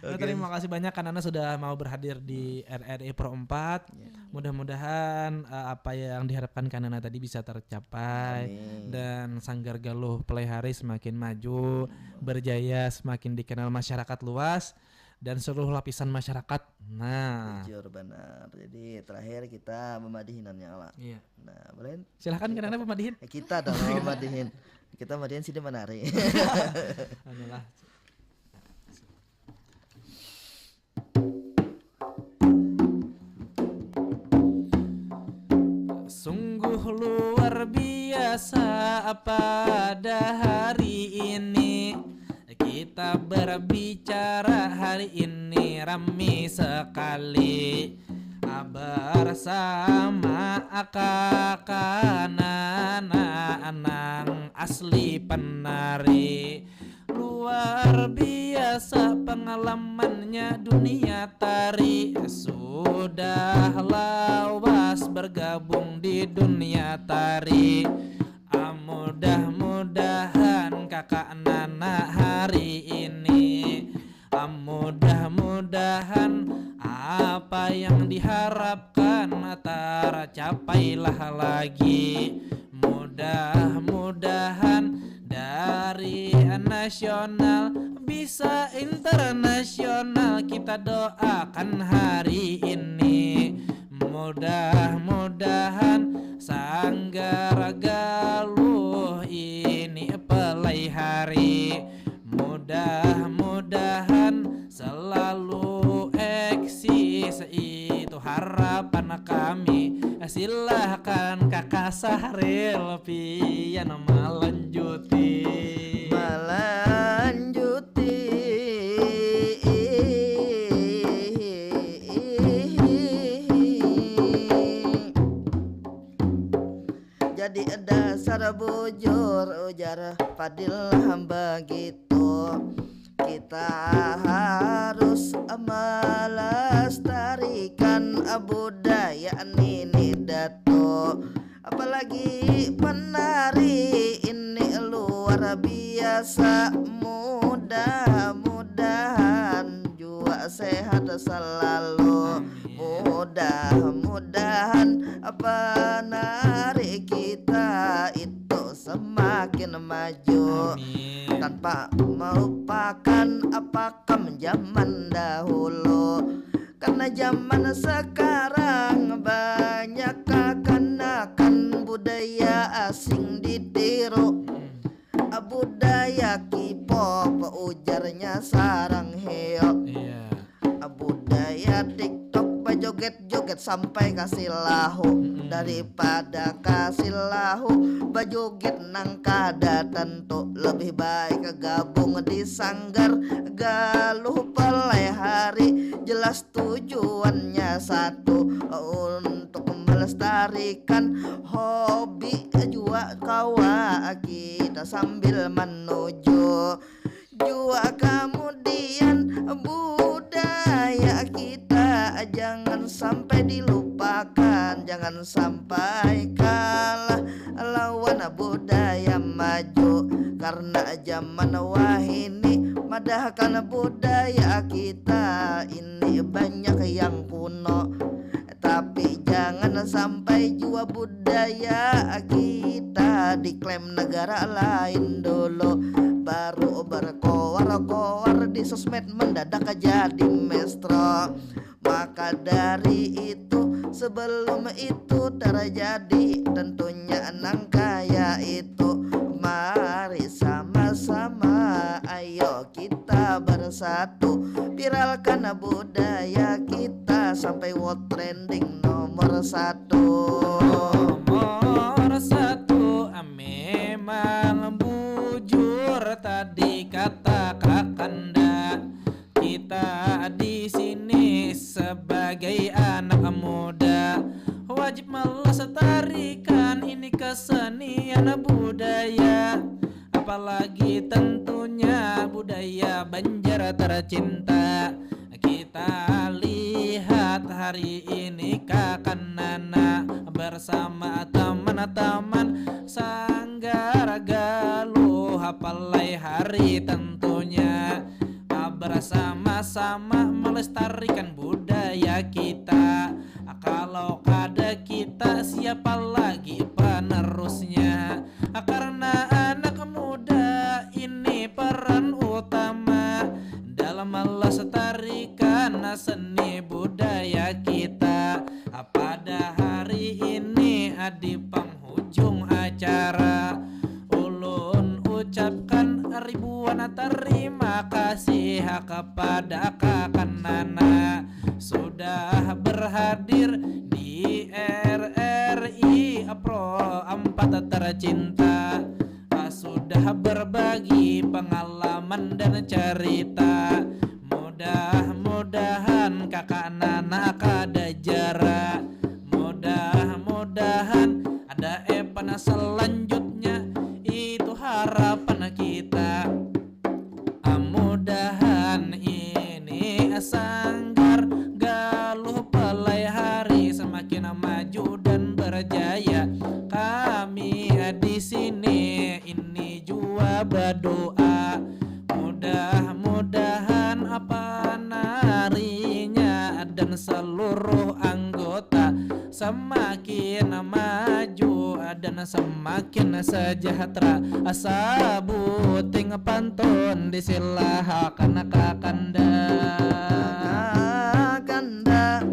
Nah, terima kasih banyak Kanana sudah mau berhadir di R R I Pro empat. Mudah-mudahan eh, apa yang diharapkan Kanana tadi bisa tercapai Amin. Dan Sanggar Galuh Pelaihari semakin maju, berjaya, semakin dikenal masyarakat luas dan seluruh lapisan masyarakat. Nah, Jujur benar. Jadi terakhir kita memadihinannya lah. Iya. Nah, boleh Silahkan Kanana pemadihin. Eh, kita dong memadihin. Kita madihin sini menari. Adalah Sungguh luar biasa pada hari ini. Kita berbicara hari ini rami sekali. Bersama kakak Nana nang asli penari. Luar biasa pengalamannya dunia tari. Sudah lawas bergabung di dunia tari. Mudah-mudahan kakak Nana hari ini, mudah-mudahan apa yang diharapkan tercapailah lagi. Mudah-mudahan dari nasional bisa internasional, kita doakan hari ini. Mudah-mudahan Sanggar Galuh ini Pelaihari. Mudah-mudahan selalu eksis, itu harapan kami. Silahkan kakak Sahril pian melanjuti. Melanjuti. Jadi dasar bujur ujar Fadil begitu. Kita harus melestarikan budaya nini datu. Apalagi penari ini luar biasa. Mudah-mudahan jua sehat selalu. Mudah-mudahan penari kita itu semakin maju. Tanpa melupakan pakam zaman dahulu. Karena zaman sekarang banyak kakanakan budaya asing ditiru. Budaya K-pop ujarnya sarang heo. Iya. Budaya TikTok bajoget-joget sampai kasih lahu. Daripada kasih lahu bajoget nang kada tentu, lebih baik gabung di sanggar galuh pelai hari. Jelas tujuannya satu, untuk melestarikan hobi jua kawa kita sambil menuju jua kemudian budaya kita jangan sampai dilupakan, jangan sampai kalah lawan budaya maju. Karena zaman wahini madahkan budaya kita ini banyak yang kuno. Tapi jangan sampai jua budaya kita diklaim negara lain dulu. Baru berkoar-koar di sosmed mendadak jadi mesra. Maka dari itu, sebelum itu terjadi, tentunya nang kaya itu, mari sama-sama ayo kita bersatu, viralkan budaya kita sampai world trending nomor satu. Nomor satu, memang bujur tadi kata kakanda. Kita di sini sebagai anak muda wajib melestarikan ini kesenian budaya. Apalagi tentunya budaya Banjar tercinta. Kita lihat hari ini kakanana bersama teman-teman sanggar galuh, apalai hari tentunya bersama-sama melestarikan budaya kita. Kalau kada kita, siapa lagi penerusnya? Karena anak muda ini peran utama dalam melestarikan seni budaya kita. Pada hari ini di penghujung acara, ulun ucapkan ribuan terima kasih kepada kakanana sudah berhadir di R R I Pro empat tercinta, sudah berbagi pengalaman dan cerita. Mudah-mudahan kakanana kada jara. Mudah-mudahan ada event selanjutnya, itu harapan kita. Mudahan ini sanggar galuh pelai hari semakin maju dan berjaya. Kami di sini ini jua berdoa, mudah-mudahan penarinya dan seluruh anggota semakin maju dan semakin sejahtera. Sabuting pantun disilahakan kakanda. Kakanda,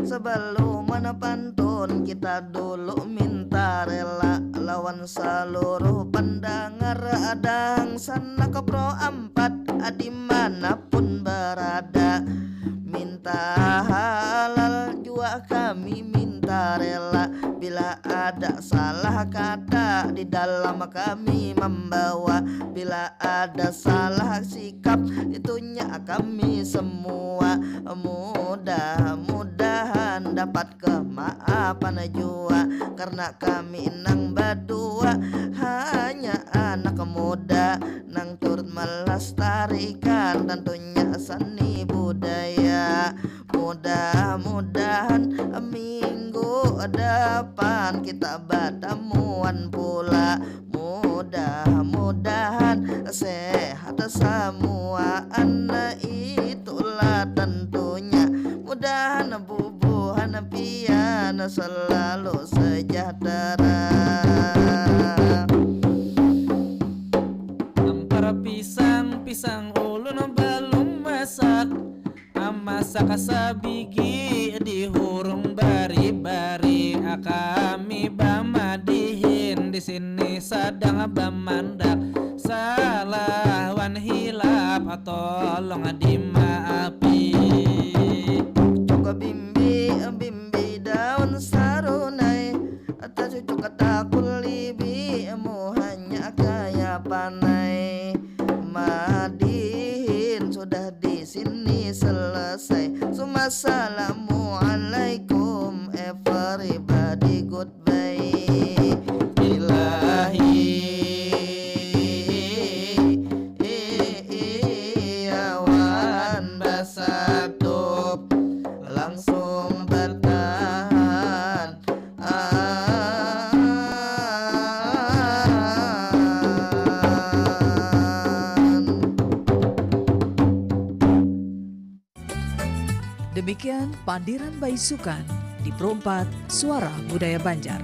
sebelum pantun kita dulu minta rela lawan seluruh pendengar Dangsanak Pro empat di manapun berada. Minta halal jua kami minta rela. Bila ada salah kata di dalam kami membawa, bila ada salah sikap itunya kami semua. Mudah-mudahan dapat kemaafan jua karena kami nang badua hanya anak muda nang turut melestarikan Kasabigi dihurung bari-bari, kami bamadihin di sini sadang bamandak. Salah wan hilap tolong dimaapi. Cukup bimbi, bimbi daun sarunai, tacucuk takulibi, muhanya kaya panai. Madihin sudah di sini selesai. Sumassalamualaikum, everybody goodbye. Ilahi, iyawan basatup langsung bertahan. Demikian Pandiran Baisukan di Perumpat Suara Budaya Banjar.